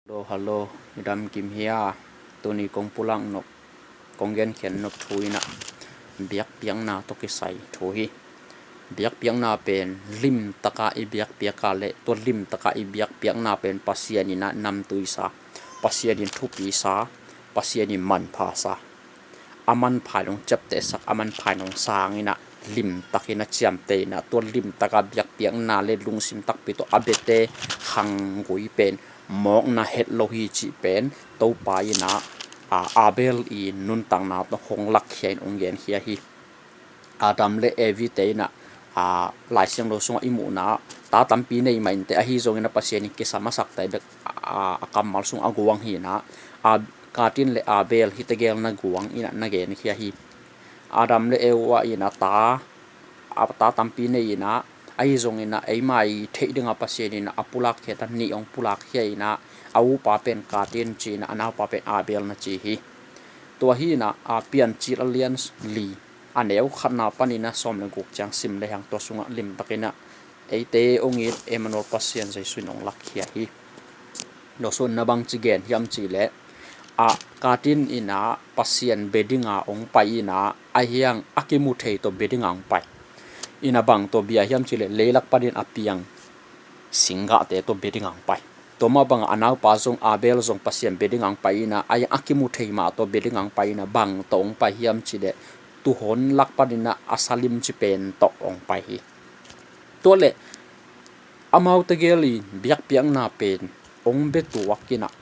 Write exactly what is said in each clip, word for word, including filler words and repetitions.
Hello, hello, i dam kim hia? Tuni kong pulak nop, kong genkhiat nop thu in ah biakpiakna tawh kisai thu hi. Biakpiakna pen limtaka i biakpiak a le tua limtaka i biakpiakna pen Pasian in ah namtuisa, Pasian in thupisa, Pasian in manphasa, a manpha in hong ciaptehsak, a manpha in hong sang in ah limtakin a ciamteh in ah tua limtaka biakpiakna le lungsim takpi tawh a biate khanggui pen mawkna het lo hi cih pen Topa in ah, a, Abel i nuntakna tawh hong lakkhia in hong genkhia hi. Adam le Evi te in ah, a, Lai Siangtho sungah i muhna ah ta tampi nei mah inteh, ahi zongin ah Pasian in kisa masak ta bek, a, a kammal sung a guang hi in ah, a, Katin le Abel hihte gel na guang in ah na genkhia hi. Adam le Eva in ah ta, a, ta tampi nei in ah, ahi zongin ah eima i theih dingah Pasian in ah a pulakkhia ta, nih hong pulakkhia in ah a upa pen Katin ci in ah a naupa pen Abel na ci hi. Tua hi in ah, a, Piancil a lian li, a neu khatna panin ah sawm le guk ciang sim lehang tua sungah limtakin ah eite hong it Emmanuel Pasian Jesu in hong lakkhia hi. Tua sungah na bangci gen hiam cih leh, a, Katin in ah Pasian bia dinga hong pai in ah, ahi hang a kimu thei tawh bia dinga hong pai. In ah bang tawh bia hiam cih leh leilak panin a piang singgahte tawh bia dinga hong pai. Tua mah bangah a naupa zong, Abel zong Pasian bia dinga hong pai in ah, ahi hang a kimu thei mah tawh bia dinga hong pai in ah, bang tawh hong pai hiam cih leh tuuhon lak panin ah a salim ci pen tawh hong pai hi. Tua leh amaute gel i biakpiakna pen hong bia tuak in ah,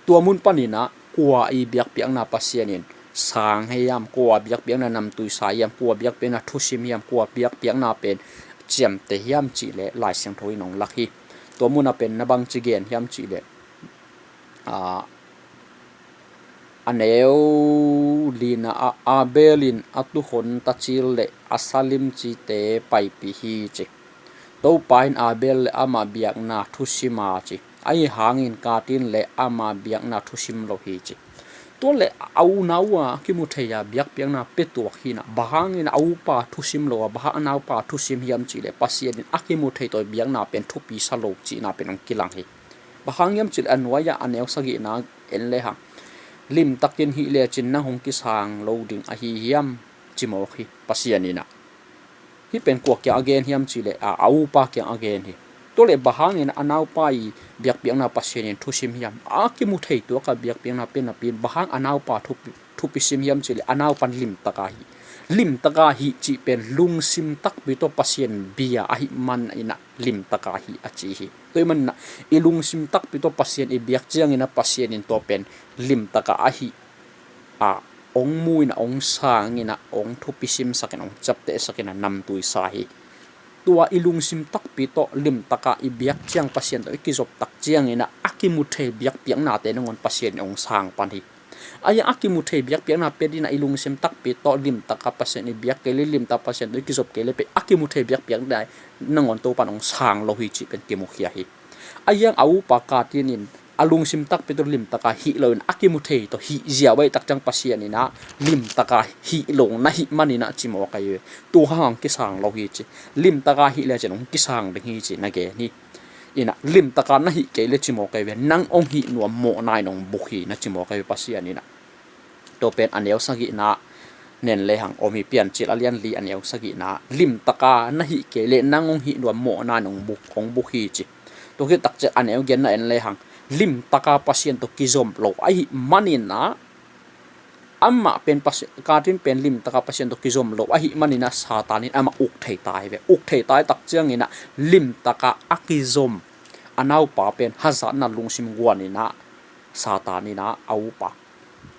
tua mun panin ah kua i biakpiakna Pasian in sang hiam, kua biakpiakna namtuisa hiam, kua biakpiakna thusim hiam, kua biakpiakna pen ciamteh hiam cih leh Lai Siangtho in hong lak hi. Tua mun ah pen na bangci gen hiam cih leh, a, a neu lina ah Abel in a tuuhon tacil le a salim cite paipih hi ci. Topa in Abel le ama biakna thusim a ci. Ahi hangin Katin le ama biakna thusim lo hi ci. Tua leh a unau a kimu thei a biakpiakna pia tuak hi in ah, bang hangin a upa thusim lo a, bang hang a naupa thusim hiam cih leh Pasian in a kimu thei tawh biakna pen thupisa lo cihna pen hong kilang hi. Bang hang hiam cih leh a nuai-ah a neu sagihna en lehang, limtakin hih lecin nang hong kisang lo ding ahi hiam, ci mawk hi Pasian in ah. Hih pen kua kiang a gen hiam cih leh, a, a upa kiang a gen hi. Tua leh bang hangin a naupa i biakpiakna Pasian in thusim hiam? A kimu thei tuaka biakpiakna pen napi in bang hang a naupa thupi, thupisim hiam cih leh a naupan limtaka hih. Limtaka hih cih pen lungsim takpi tawh Pasian bia ahih man in ah limtaka hih a ci hi. Tua ahih man in ah i lungsim takpi tawh Pasian i biak ciangin ah Pasian in tua pen limtaka ahih a hong mu in ah, hong sang in ah, hong thupisimsak in ah, hong ciaptehsak in ah namtuisa hi. Tua i lungsim takpi tawh limtaka i biak ciang, Pasian tawh i kizop tak ciangin ah a kimu thei biakpiaknate nangawn Pasian in hong sang pan hi. Ahi hang a kimu thei biakpiakna pia dingin ah i lungsim takpi tawh limtaka Pasian i biak kei leh, limtaka Pasian tawh i kizop kei leh pen a kimu thei biakpiakna nangawn Topa in hong sang lo hi cih pen kimukhia hi. Ahi hang a upa Katin in a lungsim takpi tawh limtaka hih loin a kimu thei tawh hih ziau ahih tak ciang Pasian in ah limtaka hih lo na hih man in ah ci mawk ahi ve. Tua hang kisang lo hi ci. Limtaka hih lecin hong kisang ding hi ci na gen hi. In ah limtaka na hih kei leh ci mawk ahi ve, nang hong hih nuam mawhna in hong buk hi na ci mawk ahi ve Pasian in ah. Tua pen a neu sagihna nen lehang om hi, Piancil a lian li a neu sagihna, limtaka na hih kei leh nang hong hih nuam mawhna in hong buk, hong buk hi ci. Tua khit tak ciang a neu giatna en lehang, limtaka Pasian tawh kizom lo ahih man in ah, amah pen Pasi-, Katin pen limtaka Pasian tawh kizom lo ahih man in ah Satan in amah uk thei ta hi ve. Uk thei ta ahih tak ciangin ah limtaka a kizom a naupa pen hazatna lungsim guan in ah Satan in ah a upa,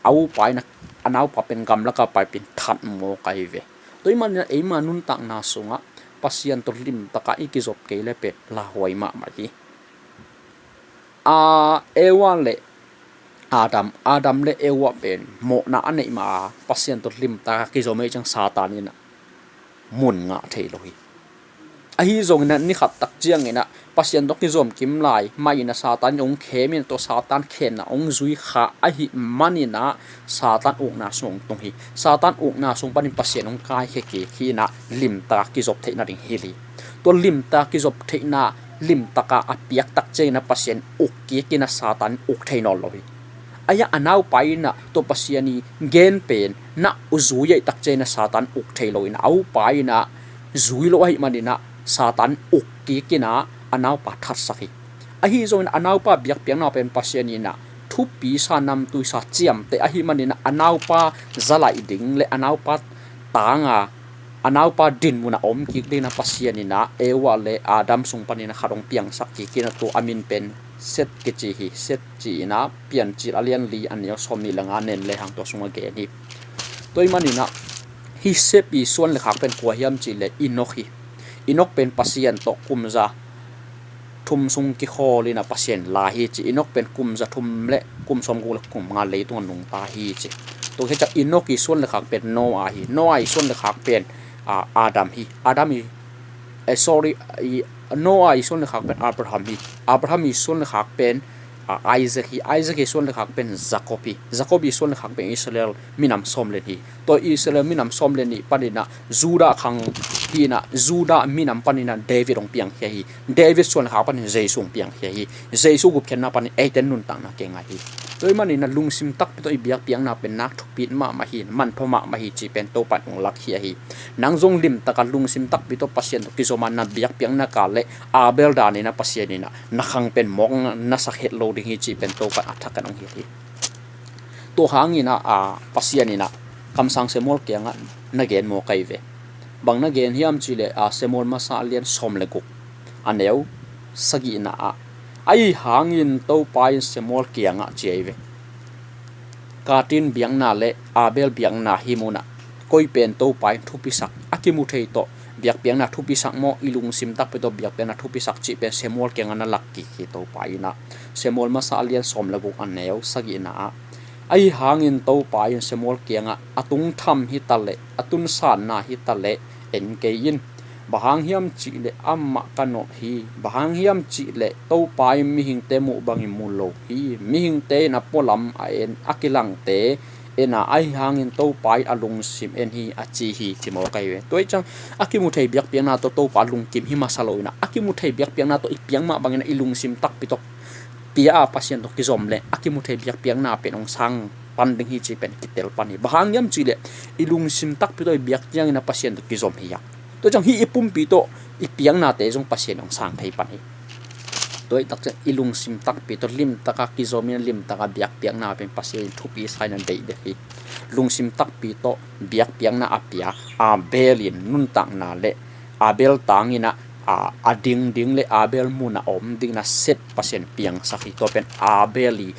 a upa in ah a naupa pen gamlaka paipih in that mawk ahi ve. Tua ahih man in ah eima nuntakna sungah Pasian tawh limtaka i kizop kei leh pen lauhuai mahmah hi. A, Eva le Adam, Adam le Eva pen mawhna a neih mah a, Pasian tawh limtaka kizom ahih ciang Satan in ah mun ngah thei lo hi. Ahi zongin ah ni khat tak ciangin ah Pasian tawh kizom kim lai mah in ah Satan in hong khem in ah, tua Satan khenna hong zui kha ahih man in ah Satan ukna sung hong tung hi. Satan ukna sung panin Pasian hong kaikhia kik hi in ah limtaka kizop theihna ding hilh hi. Tua limtaka kizop theihna limtaka a piak tak ciangin a Pasian uk kik in a Satan uk thei nawn lo hi. Ahi a naupa in a tua Pasian i gen pen na zui ahih tak ciangin a Satan uk thei lo in a upa in a zui lo ahih manin a Satan uk kik in a a naupa thatsak hi. Ahi zongin a naupa biakpiakna pen Pasian in a thupi sa, namtui sa, ciamteh ahih manin a a naupa zalaih ding le a naupa tanga a naupa dinmun a om kik dingin a Pasian in a Eva le Adam sung panin a khat hong piangsak kik in a tua a min pen Set kici hi. Set ci in a Piancil a lian li a neu sawmnih le nga nen le hang tua sung a gen hi. Tua ahih manin a hih Set i suan le khak pen kua hiam cih leh Enok hi. Enok pen Pasian tawh kum za thum sung kikhawl in a Pasian la hi ci. Enok pen kum za thum le kum sawmguk le kum nga leitung a nungta hi ci. Tua khit ciang Enok i suan le khak pen Noah hi. Noah i suan le khak pen, ah, Adam hi. Adam i, eh, sorry, i, Noah i suan le khak pen Abraham hi. Abraham i suan le khak pen, ah, Isaac hi. Isaac i suan le khak pen Jacob hi. Jacob i suan le khak pen Israel minam sawm le nih hi. Tua Israel minam sawm le nih panin a Judah khang hi in a Judah minam panin a David hong piangkhia hi. David suan le khak panin Jesu hong piangkhia hi. Jesu gupkhiatna panin eite nuntakna kei ngai hi. Tua ahih manin a lungsim takpi tawh i biakpiakna pen nak thupi mahmah hi, manpha mahmah hi cih pen Topa in hong lakkhia hi. Nang zong limtaka lungsim takpi tawh Pasian tawh kizom a na biakpiakna kal le Abel dan in a Pasian in a na khang pen mawk na sak het lo ding hi cih pen Topa in a thak in hong hilh hi. Tua hangin a, a, Pasian in a kamsang Samuel kiangah na gen mawk ahi ve. Bang na gen hiam cih leh, a, Samuel masa a lian sawm le guk a neu sagihna ah, ahi hangin Topa in Samuel kiangah ci ahi ve. Kain biakna le Abel biakna hi munah koi pen Topa in thupisak, a kimu thei tawh biakpiakna thupisak maw, i lungsim takpi tawh biakpiakna thupisak cih pen Samuel kiangah na lak kik hi Topa in a. Samuel masa a lian sawm le guk a neu sagihna ah, ahi hangin Topa in Samuel kiangah a tungtham hi ta leh a tunsanna hi ta leh en kei in. Bang hang hiam cih leh amah ka nawh hi. Bang hang hiam cih leh Topa in mihingte muh bangin mu lo hi. Mihingte in a pualam a en, a kilangte en a, ahi hangin Topa in a lungsim en hi a ci hi, ci mawk ahi ve. Tua ahih ciang a kimu thei biakpiakna tawh Topa lungkim hi masa lo in a, a kimu thei biakpiakna tawh i piak mah bangin a i lungsim takpi tawh pia a Pasian tawh kizom leh a kimu thei biakpiakna pen hong sang pan ding hi cih pen kitel pan hi. Bang hang hiam cih leh i lungsim takpi tawh i biak ciangin a Pasian tawh kizom hi a. Tua ciang hih i pumpi tawh i piaknate zong Pasian hong sang thei pan hi. Tua ahih tak ciang i lungsim takpi tawh limtaka kizom in limtaka biakpiakna pen Pasian in thupi sa in a deih dek hi. Lungsim takpi tawh biakpiakna a pia Abel in nuntakna le Abel tangin a, a, a dingding le Abel mun a om dingin a Set Pasian piangsak hi. Tua pen Abel i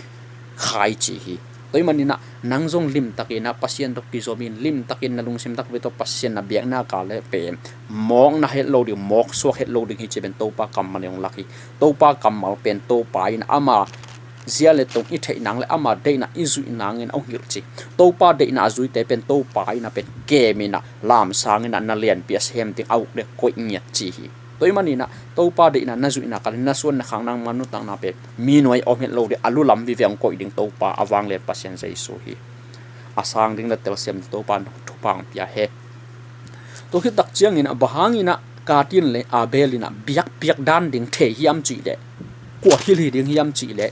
khaici hi. Tua ahih manin a nang zong limtakin a Pasian tawh kizom in, limtakin na lungsim takpi tawh Pasian na biakna kal le pen mawk na het lo ding, mawk suak het lo ding hi cih pen Topa kammal in hong lak hi. Topa kammal pen Topa in ama zia le tong i theih nang le ama deihna i zuih nangin a hong hilh ci. Topa deihna a zuite pen Topa in a pen kem in a lamsang in a na lianpi a sem ding a uk le koih ngiat ci hi. Tua ahih manin a Topa deihna na zuihna kal in na suan na khak nangma nuntakna pen mi nuai a om het lo ding, a lu lam vive hong koih ding Topa a vanglian Pasian Jesu hi. A sang ding le telsiam ding Topa in thupha hong pia hen. Tua khit tak ciangin a bang hangin a Kain le Abel in a biakpiak dan ding thei hiam cih leh, kua hilh hi ding hiam cih leh,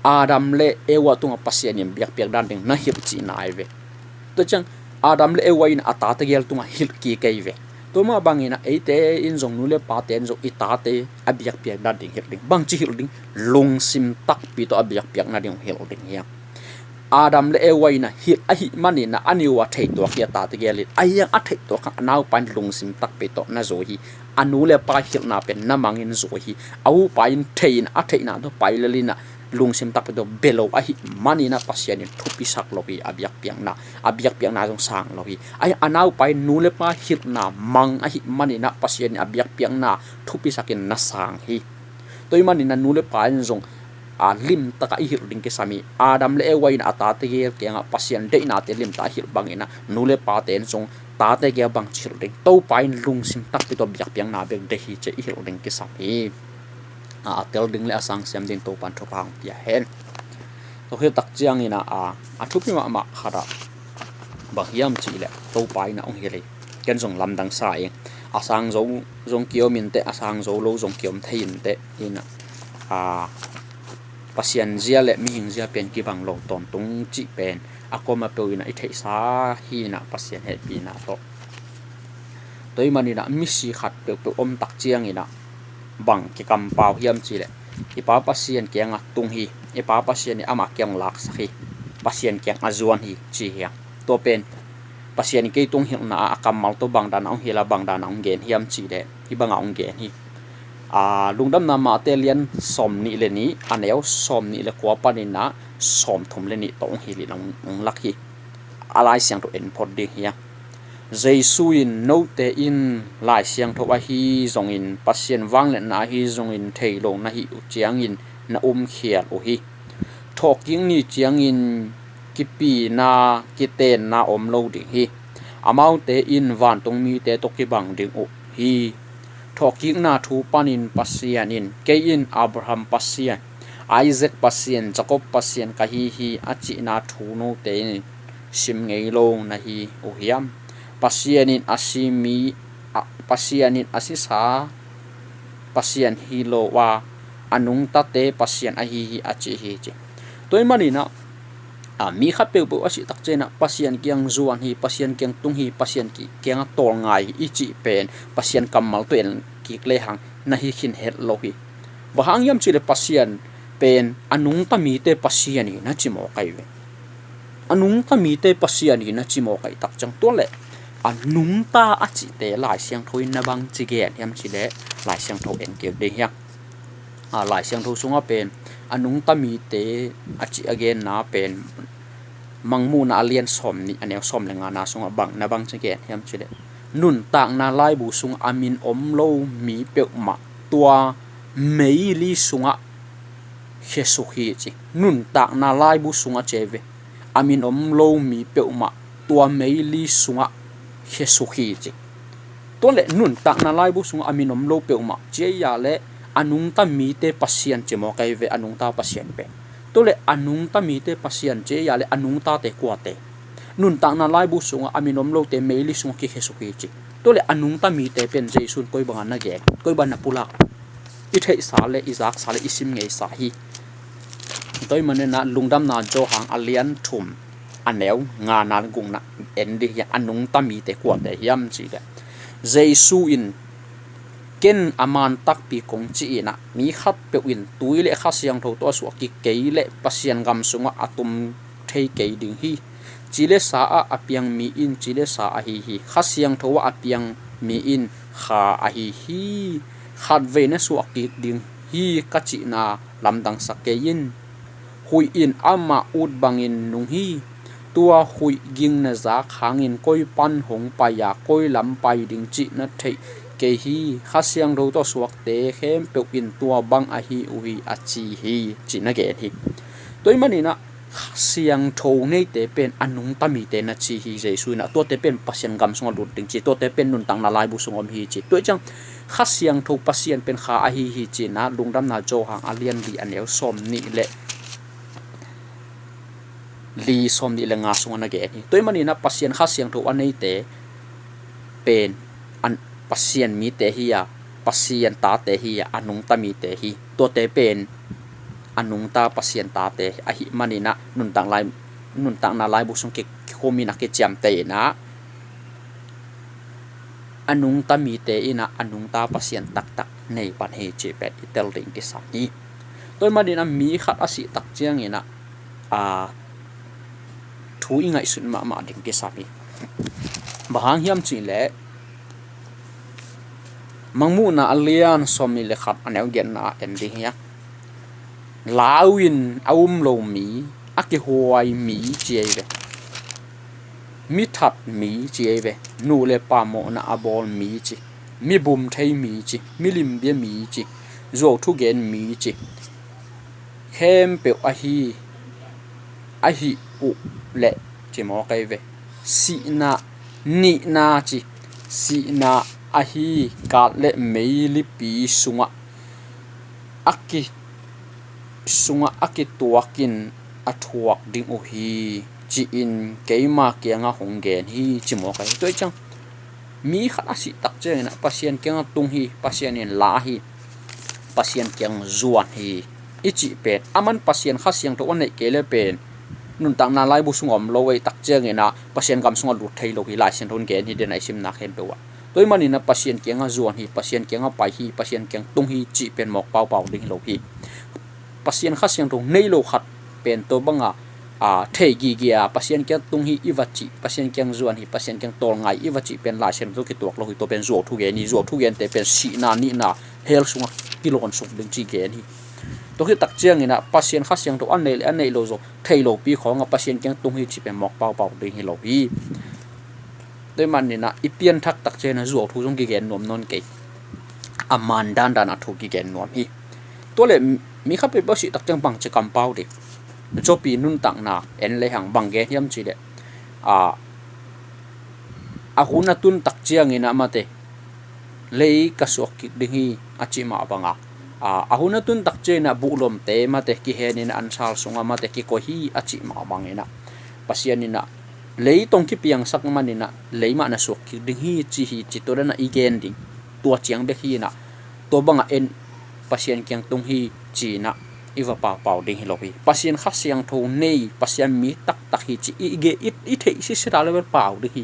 Adam le Eva tungah Pasian in biakpiak dan ding na hilh cihna ahi ve. Tua ciang Adam le Eva in a tate gel tungah hilh kik ahi ve. Tua mah bangin a eite in zong, nu le pate in zong i tate a biakpiak dan ding hilh ding. Bangci hilh ding? Lungsim takpi tawh a biakpiakna ding hilh ding hiam? Adam le Eva in a hilh ahih manin a, a nu a theihtuak hi a tate gel in. Ahi hang a theihtuak hang a naupa in lungsim takpi tawh na zui hi. A nu le pa hilhna pen na mangin zui hi. A upa in thei in a theihna tawh pai lel in a lungsim takpi tawh bia lo ahih manin a Pasian in thupisak lo hi a biakpiakna. A biakpiakna zong sang lo hi. Ahi hang a naupa in nu le pa hilhna mang ahih manin a Pasian in a biakpiakna thupisak in na sang hi. Tua ahih manin a nu le pa in zong, a, limtaka i hilh ding kisam hi. Adam le Eva in a tate gel kiangah Pasian deihnate limtaka a hilh bangin a nu le pate in zong tate gel bangci hilh ding? Topa in lungsim takpi tawh biakpiakna bek deih hi cih i hilh ding kisam hi. A, a tel ding le a sang siam ding Topa in thupha hong pia hen. Tua khit tak ciangin a, a, a thupi mahmah khat ah bang hiam cih leh Topa in a hong hilh hi. Ken zong lamdang sa ing. a sang zo zong kiom inteh, a sang zo lo zong kiom thei inteh. Inah, a, Pasian zia le mihing zia pen kibang lo tawntung cih pen a kuama peuh inah i theihsa hi inah, Pasian hehpihna tawh. Tua ahih maninah misi khat peuhpeuh om tak cianginah bang kikampau hiam cihleh, i Pa Pasian kiangah tung hi, i Pa Pasian in amah kiang laksak hi, Pasian kiang a zuan hi ci hi a. Tua pen Pasian in kei tung hilhna ah a kammal tawh bangdan a hong hilh a, bangdan a hong gen hiam cihleh hih bangah hong gen hi. A, Lungdamna Mate lian sawm nih le nih, a neu sawm nih le kua paninah sawm thum le nih tawh hong hilh in hong, hong lak hi. A Lai Siangtho en phot ding hi a. Jesu in, "Note in Lai Siangtho ahi zongin, Pasian vangliatna ahi zongin thei lo na hih uh ciangin na umkhial uh hi. Thawhkik ni ciangin kipina, kitenna om lo ding hi. Amaute in vantung mite tawh kibang ding uh hi. Thawhkikna thu panin Pasian in, 'Kei in Abraham Pasian, Isaac Pasian, Jacob Pasian ka hi hi,' a cihna thu note in sim ngei lo na hi uh hiam? Pasian in a si mi, a, Pasian in a sisa Pasian hi lo a, a nungtate Pasian ahi hi," a ci hi ci. Tua ahih maninah, a, mi khat peuhpeuh a sih tak cianginah Pasian kiang zuan hi, Pasian kiang tung hi, Pasian ki-, kiangah tawlngai hi i cih pen Pasian kammal tawh en kik lehang na hi khin het lo hi. Bang hang hiam cihleh Pasian pen a nungta mite Pasian hi na ci mawk ahi ve. A nungta mite Pasian hi na ci mawk ahi tak ciang, tua leh a nungta a cihte Lai Siangtho in na bangci gen hiam cihleh Lai Siangtho en kik ding hi a. A, Lai Siangtho sungah pen a nungta mite a cih a genna pen Mangmuhna a lian sawm nih, a neu sawm le ngana sungah bang, na bangci gen hiam cihleh, nuntakna laibu sungah a min om lo mi peuhmah tua meili sungah khesuk hi ci. Nuntakna laibu sungah ci ahi ve. A min om lo mi peuhmah tua meili sungah khesuk hi ci. Tua leh nuntakna laibu sungah a min om lo peuhmah ci ahi a leh a nungta mite Pasian ci mawk ahi ve, a nungta Pasian pen. Tua leh a nungta mite Pasian ci ahi a leh a nungtate kuate? Nuntakna laibu sungah a min om lote meili sungah kikhesuk hi ci. Tua leh a nungta mite pen Jesu in koi bangah na gen, koi bangah na pulak? I theihsa le i zaksa le i sim ngeisa hi. Tua ahih maninah Lungdamna Johan a lian thum, a neu ngana le gukna en ding hi a, a nungta mite kuate hiam cihleh, Jesu in, "Ken a man takpi kong ci inah, mi khatpeuh in tui le Kha Siangtho tawh a suah kik kei leh Pasian gam sungah a tum thei kei ding hi. Ci le sa ah a piang mi in ci le sa ahi hi. Kha Siangtho ah a piang mi in kha ahi hi. Khatvei na suah kik ding hi ka cihna lamdangsak kei in. Huih in amah ut bangin nung hi. Tua huih ging na zak hangin koi pan hong pai a, koi lam pai ding cih na theih kei hi. Kha Siangtho tawh suakte khempeuh in tua bang ahi uh hi," a ci hi, ci na gen hi. Tua ahih maninah Kha Siangtho neite pen a nungta mite na ci hi Jesu inah, tuate pen Pasian gam sungah lut ding ci, tuate pen nuntakna laibu sungah om hi ci. Tua ahih ciang Kha Siangtho Pasian pen kha ahi hi ci inah Lungdamna Johan a lian li, a neu sawm nih le li, sawm nih le nga sungah na gen hi. Tua ahih maninah Pasian Kha Siangtho a neite pen an, Pasian mite hi a, Pasian tate hi a, a nungta mite hi. Tuate pen a nungta Pasian tate ahih maninah nuntak lai, nuntakna laibu sung ki, kikhumin a kiciamteh inah a nungta mite inah a nungta Pasian taktak nei pan hi cih pen i tel ding kisam hi. Tua ahih maninah mi khat a sih tak cianginah, a, thu i ngaihsut mahmah ding kisam hi. Bang hang hiam cihleh, Mangmuhna a lian sawm nih le khat, a neu giatna ah en ding hi a. Lau in a um lo mi, a kihuai mi ci ahi ve. Mi that mi ci ahi ve. Nu le pa mawhna a bawl mi ci. Mi bum thei mi ci. Mi limbia mi ci. Zuau thugen mi ci. Khempeuh ahi, ahi uh leh ci mawk ahi ve. Sihna, nihna ci. Sihna ahi kat le meilipi sungah a ki, sungah a kituakin a thuak ding uh hi, ci-in keima kiangah hong gen hi, ci mawk ahi. Tua ahih ciang Mi khat a sih tak ciangin ah Pasian kiangah tung hi, Pasian in la hi, Pasian kiang zuan hi i cih pen, aman Pasian Kha Siangtho a neih kei le pen nuntakna laibu sungah om lo ei tak ciangin ah Pasian gam sungah lut thei lo hi. Lai Siangtho in gen hi den a i simna khempeuh ah. Tua ahih manin ah Pasian kiangah zuan hi, Pasian kiangah pai hi, Pasian kiang tung hi cih pen mawk paupau ding hi lo hi. Pasian Kha Siangtho nei lo khat pen tua bangah a, thei gige a, Pasian kiang tung hi i va cih, Pasian kiang zuan hi, Pasian kiang tawlngai i va cih pen Lai Siangtho kituak lo hi. Tua pen zuau thu gen hi. Zuau thu gente pen sihna nihna hell sungah kilawn suk ding cih gen hi. Tua khit tak ciangin ah Pasian Kha Siangtho a neih le a neih lo zong thei lopi khawngah Pasian kiang tung hi cih pen mawk paupau ding hi lo hi. Tua ahih manin ah i pianthak tak ciangin ah zuau thu zong kigen nuam nawn kei. A man dandan a thu kigen nuam hi. Tua leh mi khat peuhpeuh a sih tak ciang bangci kampau ding? Job i nuntakna en lehang bang gen hiam cih leh, a, a hun a tun tak ciangin ah mate lei ka suak kik ding hi a cih mah bangah, a, a hun a tun tak ciangin ah buhlomte mate kihenin an sal sungah mate kikoih hi a cih mah bangin ah Pasian in ah lei tawh kipiangsak manin ah lei mah na suak kik ding hi ci hi ci tua dan ah i gen ding. Tua ciang bek hi in ah tua bangah en Pasian kiang tung hi ci in ah i va paupau ding hi lo hi. Pasian Kha Siangtho nei, Pasian mi taktak hi ci i, i, i, i theih sisia le vel pau ding hi.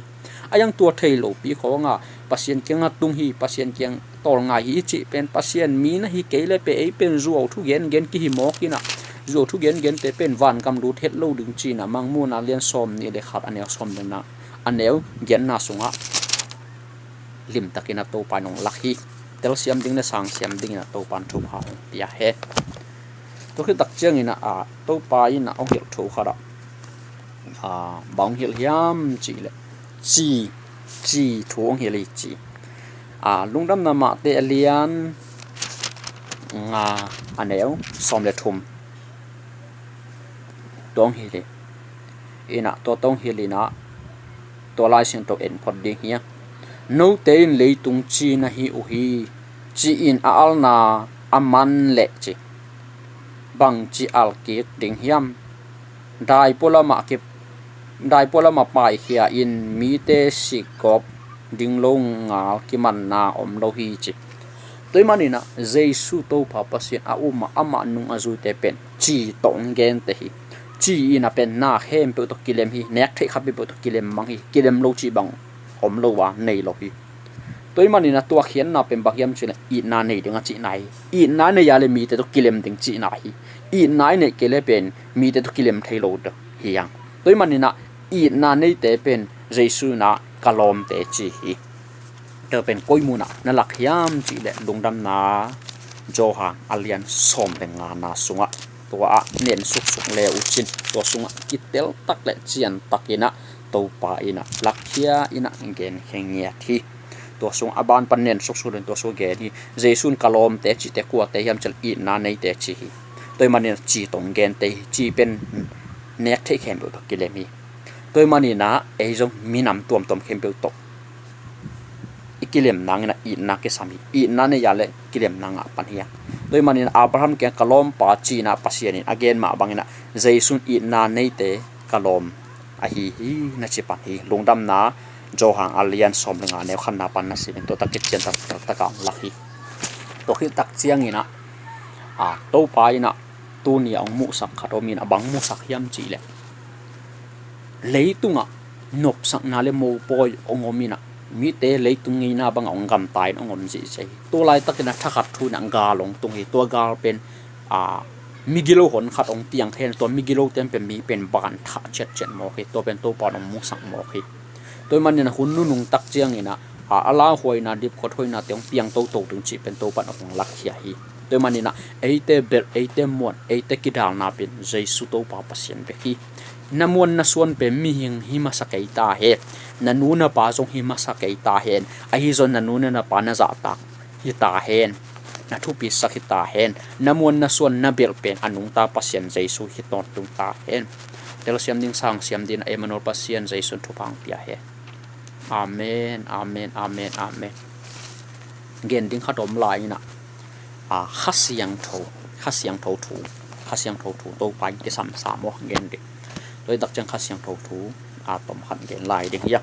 A yang tua thei lopi khawngah Pasian kiangah tung hi, Pasian kiang tawlngai hi i cih pen Pasian mi na hi kei le pen ei pen zuau thu gengen kihi mawk in ah, zuau thu gengente pen vangam lut het lo ding ci in ah Mangmuhna lian sawm nih le khat a neu sawm le na a neu giatna sungah limtakin ah Topa in hong lak hi. Telsiam ding le sangsiam dingin ah Topa in thupha hong pia hen. Tua khit tak ciangin ah, a, Topa in ah hong hilh thu khat ah, a, bang hong hilh hiam cih leh ci, ci thu hong hilh hi ci. A, Lungdamna Mate a lian nga a neu sawm le thum. Tua hong hilh hi. In ah tua tawh hong hilh in ah tua Lai Siangtho en phot ding hi a. Note in leitung ci na hi uh hi, ci-in a alna a man leh ci, bangci al kik ding hiam? Dai pualamah kip, dai pualamah paikhia in mite sikgawp ding lo ngal kimanna om lo hi ci. Tua ahih manin ah Jesu Topa Pasian a um a, amah nung a zuite pen ci tawh hong gente hi. Ci in ah pen na khempeuh tawh kilem hi. Nek theih khat peuhpeuh tawh kilem mang hi. Kilem lo cih bang om lo a, nei lo hi. Tua ahih manin ah tua khiatna pen bang hiam cih leh itna nei ding a cihna hi. Itna nei a leh mite tawh kilem ding cihna hi. Itna i neih kei leh pen mite tawh kilem thei lo hi hang. Tua ahih manin ah itna neite pen Jesu in ah ka lawmte ci hi. Tua pen koi mun ah na lak hiam cih leh Lungdamna Johan a lian sawm le ngana sungah tua ah nen suksuk le uh cin, tua sungah kitel tak le cian takin ah Topa in ah lakkhia in ah genkhia ngiat hi. Tua sungah a ban pan nen suksuk le tua sungah gen hi. Jesu in ka lawmte cihte kuate hiam cih leh itna neite ci hi. Tua ahih manin ah ci tawh hong gente hi. Ci pen nek theih khempeuh tawh kilem hi. Tua ahih manin ah ei zong minam tuamtuam khempeuh tawh i kilem nangin ah itna kisam hi. Itna nei a leh kilem nang ah pan hi a. Tua ahih manin Abraham kiang ka lawmpa ci-in ah Pasian in a gen mah bangin ah Jesu in itna neite ka lawm ahi hi na ci pan hi. Lungdamna Johan a lian sawm le nga neu khatna pan na sim in tua tak kician taktak ah hong lak hi. Tua khit tak ciangin ah, a, Topa in ah tuni a hong muhsak khat om in ah bang muhsak hiam cih leh leitungah nopsakna le mopawi hong om in ah mite leitung ngeina bangah hong gamta in hong om zihziah hi. Tua laitakin ah thakhat thu in ah gal hong tung hi. Tua gal pen, a, migilo hon khat hong piang thei in tua migilote pen mi pen ban thah ciatciat mawk hi. Tua pen Topa in hong muhsak mawk hi. Tua ahih manin ah hun nunung tak ciangin ah, a, a lauhuaina dipkhuat hoihnate hong piang toto ding cih pen Topa in hong lakkhia hi. Tua ahih manin ah eite belh, eite muan, eite kidalna pen Jesu Topa Pasian bek hi. Na muan na suan pen mihing hi masa kei ta hen. Na nu na pa zong hi masa kei ta hen. Ahi zong na nu na pa na zahtak hi ta hen. Na thupisak hi ta hen. Na muan na suan na belh pen a nungta Pasian Jesu hi tawntung ta hen. Telsiam ding sangsiam dingin ah Emmanuel Pasian Jesu in thupha hong pia hen. Amen, amen, amen, amen. Gen ding khat om lai in ah, a, Kha Siangtho, Kha Siangtho thu, Kha Siangtho thu Topa in kisam sam aw gen ding. Tua hi tak ciang Kha Siangtho thu, a, tom khat gen lai ding hi a.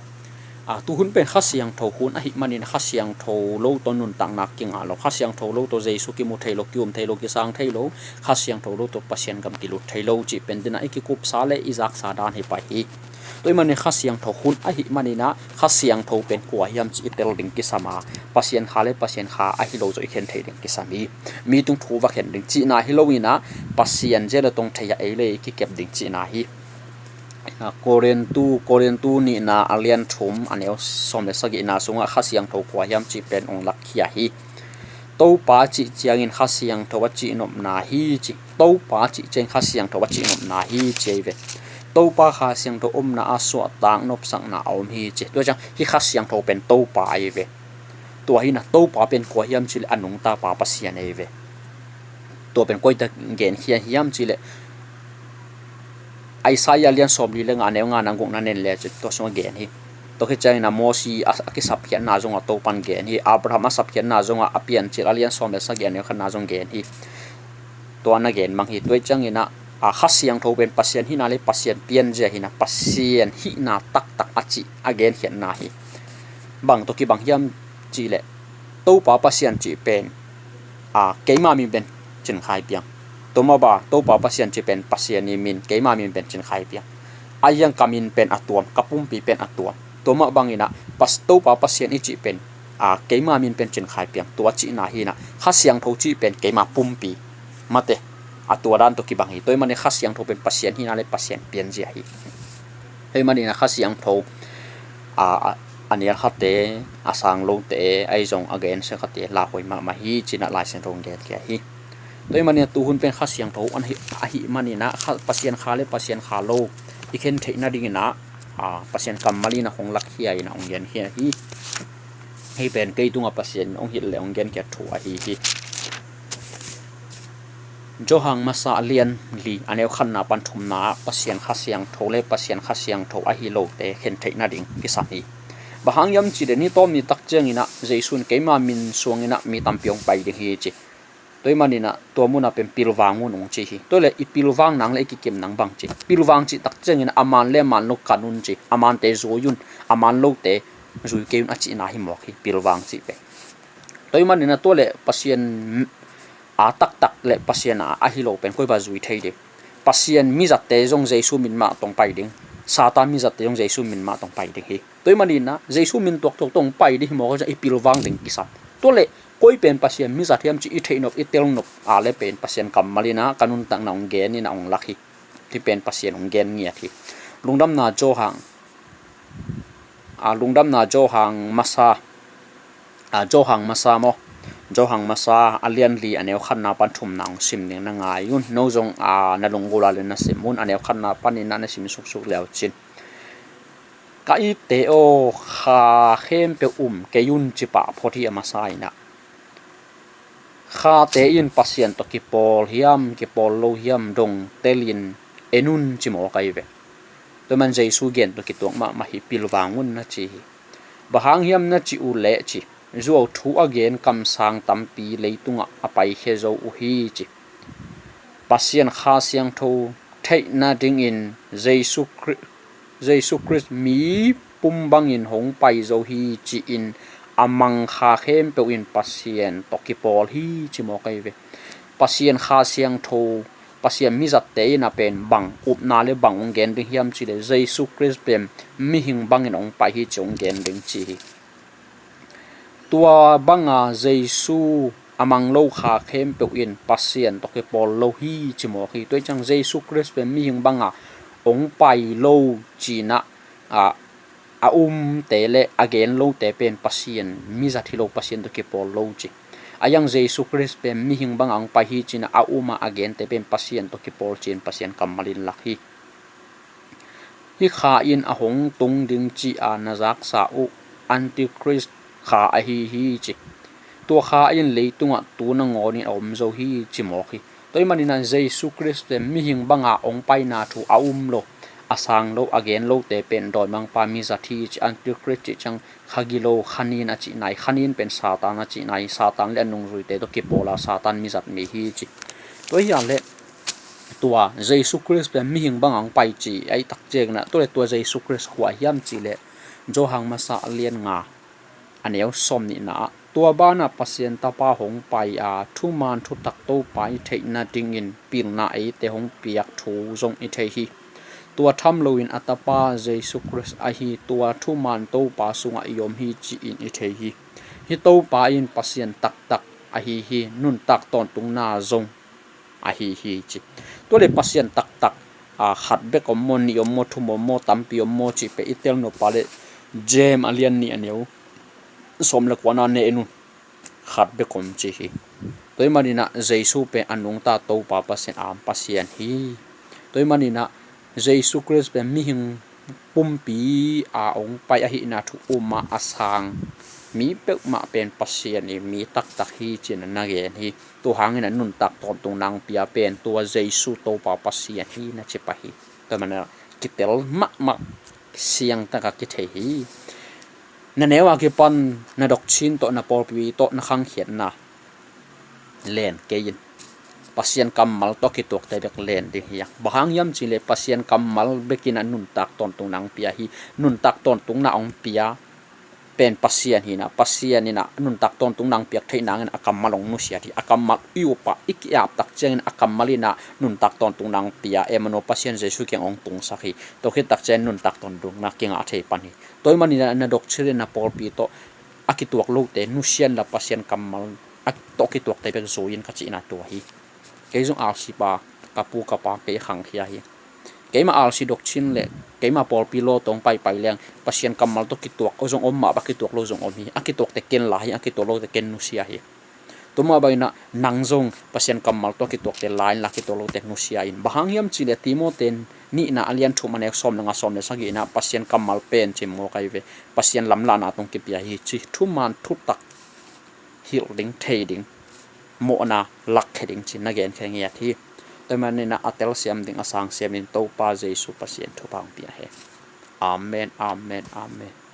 A, tuhun pen Kha Siangtho hun ahih manin Kha Siangtho lo tawh nuntakna kingah lo, Kha Siangtho lo tawh Jesu kimu thei lo, ki-um thei lo, kisang thei lo, Kha Siangtho lo tawh Pasian gam kilut thei lo cih pen dinah i kikupsa le i zaksa dan hi pai hi. Tua ahih manin Kha Siangtho hun ahih maninah Kha Siangtho pen kua hiam cih i tel ding kisam a, Pasian Kha le Pasian Kha ahi lo zawh i khen theih ding kisam hi. Mi tung thu va khen ding cihna hi loinah Pasian zia le tong thei a ei le i kikep ding cihna hi. Korintu, Korintu nihna a lian thum a neu sawm le sagihna sungah Kha Siangtho kua hiam cih pen ong lakkhia hi. Topa cih ciangin Kha Siangtho a cihnopna hi ci. Topa cih ciangin Kha Siangtho a cihnopna hi ci ei ve. Topa Kha Siangtho omna a suahtak nopsakna a om hi ci. Tua ciang hih Kha Siangtho pen Topa ei ve. Tua hinah Topa pen kua hiam cih le a nungta pa Pasian ei ve. Tua pen koite genkhia hiam cih le Isaiah lian sawmli le nga a neu nga na gukna nen le cin tua sungah gen hi. Tua khit ciangin a Mosi a, a kisapkhiatna zongah Topan gen hi. Abraham a sapkhiatna zongah a Piancil a lian sawm le sagih a neu khatna zong gen hi. Tua na gen mang hi. Tua ciangin a, a Kha Siangtho pen Pasian hihna le Pasian pianzia hinah Pasian hihna taktak a cih a genkhiatna hi. Bang tawh kibang hiam cih le Topa Pasian cih pen a, keima min pen Cin Khai Piang. Tua mah bang Topa Pasian cih pen Pasian i min, keima min pen Cin Khai Piang. A hiang ka min pen a tuam, ka pumpi pen a tuam. Tua mah banginah Topa Pasian i cih pen a, keima min pen Cin Khai Piang. Tua cihna hinah Kha Siangtho cih pen keima pumpi. Mate, a tua dan tawh kibang hi. Tua ahih manin Kha Siangtho pen Pasian hihna le Pasian pianzia hi. Tua ahih maninah Kha Siangtho a, a, a nial khate, a sang lote, ahi zong a gensia khate lakhoi mahmah hi cinah Lai Siangtho ong genkhia hi. Tua ahih maninah tuhun pen Kha Siangtho ahih maninah Pasian Kha le Pasian Kha lo i khen theih nadinginah a, Pasian kammal inah hong lakkhia inah hong genkhia hi. Hih pen kei tungah Pasian in hong hilh le hong genkhia thu ahi hi. Johan masa a lian li a neu khatna pan thumna ah Pasian Kha Siangtho le Pasian Kha Siangtho ahi lote khen theih nading kisam hi. Bang hang hiam cih le ni tawm ni tak cianginah Jesu in keima min suanginah mi tampi hong pai ding hi ci. Tua ahih maninah tua munah pen pilvang un ong ci hi. Tua le i pilvang nang le i kikim nang bang ci. Pilvang cih tak cianginah a man le a man lo kan un ci. A mante zui un, a man lote zui kei un a cihna hi mawk hi pilvang cih pen. Tua ahih maninah tua le Pasian a taktak le Pasian a ahi lo pen koi bang zui thei ding. Pasian mizatte zong Jesu min mah tawh ong pai ding. Satan mizatte zong Jesu min mah tawh ong pai ding hi. Tua ahih maninah Jesu min tuaktuak tawh ong pai ding hi mawk a, i pilvang ding kisam. Tua le koi pen Pasian mizat hiam cih i theihnop i telnop a le pen Pasian kammal inah ka nuntakna ong gen inah ong lak hi. Hih pen Pasian ong gen ngiat hi. Lungdamna Johan a, Lungdamna Johan masa, a, Johan masa maw? Johan masa a lian li a neu khatna pan thumna ong sim ding na ngai un. No zong a, na lunggulh a le na sim un, a neu khatna paninah na sim suksuk le uh cin. Ka itte aw, kha khempeuh um kei un ci pah phot hi a masa inah. Khate in Pasian tawh kipawl hiam kipawl lo hiam dong telin en un ci mawk ahi ve. Tua man Jesu gen tawh kituak mahmah hi, pilvang un na ci hi. Bang hang hiam na cih uh leh ci, zuau thu a gen kamsang tampi leitungah a paikhia zo uh hi ci. Pasian Kha Siangtho theih nadingin Jesu Khrih, Jesu Khrist mi pum bangin hong pai zo hi ci-in a mang kha khempeuh in Pasian tawh kipawl hi ci mawk ahi ve. Pasian Kha Siangtho, Pasian mizatte in a pen bang upna le bang hong gen ding hiam cih le Jesu Khrist pen mihing bangin hong pai hi ci hong gen ding ci hi. Tua banga Jesu a mang lo kha khempeuh in Pasian tawh kipawl lo hi ci mawk hi. Tua hi ciang Jesu Khrist pen mihing banga hong pai lo cinah a, a umte le a gen lote pen Pasian mizat hi lo, Pasian tawh kipawl lo ci. A hiang Jesu Khrist pen mihing banga hong pai hi cinah a um a a gente pen Pasian tawh kipawl ci-in Pasian kammal in lak hi. Hih kha in a hong tung ding ci-a na zaksa uh Antichrist kha ahi hi ci. Tua kha in leitungah tu nangawnin a om zo hi ci mawk hi. Tua ahih maninah Jesu Khrist pen mihing banga hong paina thu a um lo, a sang lo, a gen lote pen dawimangpa mizat hi ci. Antichrist cih ciang kha gilo, kha nin a cihna hi. Kha nin pen Satan a cihna hi. Satan le a nungzuite tawh kipawl a Satan mizat mi hi ci. Tua hi a le tua Jesu Khrist pen mihing banga hong pai ci ahih tak cianginah tua le tua Jesu Khrist kua hiam cih le Johan Masa a lian nga, a neu sawm nihna ah, tua banah Pasian Tapa hong pai a, thuman thutak Topa i theihna dingin pilna eite hong piak thu zong i thei hi. Tua tham loin a Tapa Jesu Khrist ahi tua thuman Topa sungah i om hi ci-in i thei hi. Hih Topa in Pasian taktak ahi hi, nuntak tawntungna zong ahi hi ci. Tua le Pasian taktak, a, khat bek om maw, nih om maw, thum om maw, tampi om maw cih pen i tel nop a le James a lian nih a neu sawm le kuana ne in un, khat bek om ci hi. Tua ahih maninah Jesu pen a nungta Topa Pasian a om Pasian hi. Tua ahih maninah Jesu Khrist pen mihing pumpi a hong pai ahihna thu um a, a sang mi peuhmah pen Pasian i mi taktak hi ci-in na gen hi. Tua hangin a nuntak tawntung nang pia pen tua Jesu Topa Pasian hi na ci pah hi. Tua ahih maninah kitel mahmah siangtak a kithei hi. Na neu a kipan na doctrine tawh, na pawlpi tawh, na khangkhiatna len kei in. Pasian kammal tawh kituakte bek len ding hi a. Bang hang hiam cih leh Pasian kammal bekin a nuntak tawntung nang pia hi. Nuntak tawntung na hong pia pen Pasian hi na, Pasian in a nuntak tawntung nang piak theih nangin a kammal hong nusiat hi. A kammal i up a, i ki-ap tak ciangin a kammal in a nuntak tawntung nang pia, Emmanuel, Pasian Jesu kiang hong tungsak hi. Tua khit tak ciangin nuntak tawntung na kingah thei pan hi. Tua ahih maninah na doctrine le na pawlpi tawh a kituak lote nusia inla, Pasian kammal a tawh kituakte bek zui in ka cihna tua hi. Kei zong alsi pa, ka pu ka pa kei khangkhia hi. Keima alsi doctrine le keima pawlpi law tawh hong paipai leng Pasian kammal tawh kituak zong om mah bang, kituak lo zong om hi. A kituakte ken la hi, a kituak lote ken nusia hi. Tua mah bangin a nang zong Pasian kammal tawh kituakte la inla, kituak lote nusia in. Bang hang hiam cih leh Timoti nihna a lian thum a neu sawm le nga, sawm le sagih in a Pasian kammal pen ci mawk ahi ve. Pasian lamlahna tawh kipia hi ci, thuman thutak hilh ding, thei ding, mawhna lakkhia ding ci-in na genkhia ngiat hi. Tua ahih maninah a telsiam ding, a sangsiam ding Topa Jesu Pasian thupha hong pia hen. Amen, amen, amen.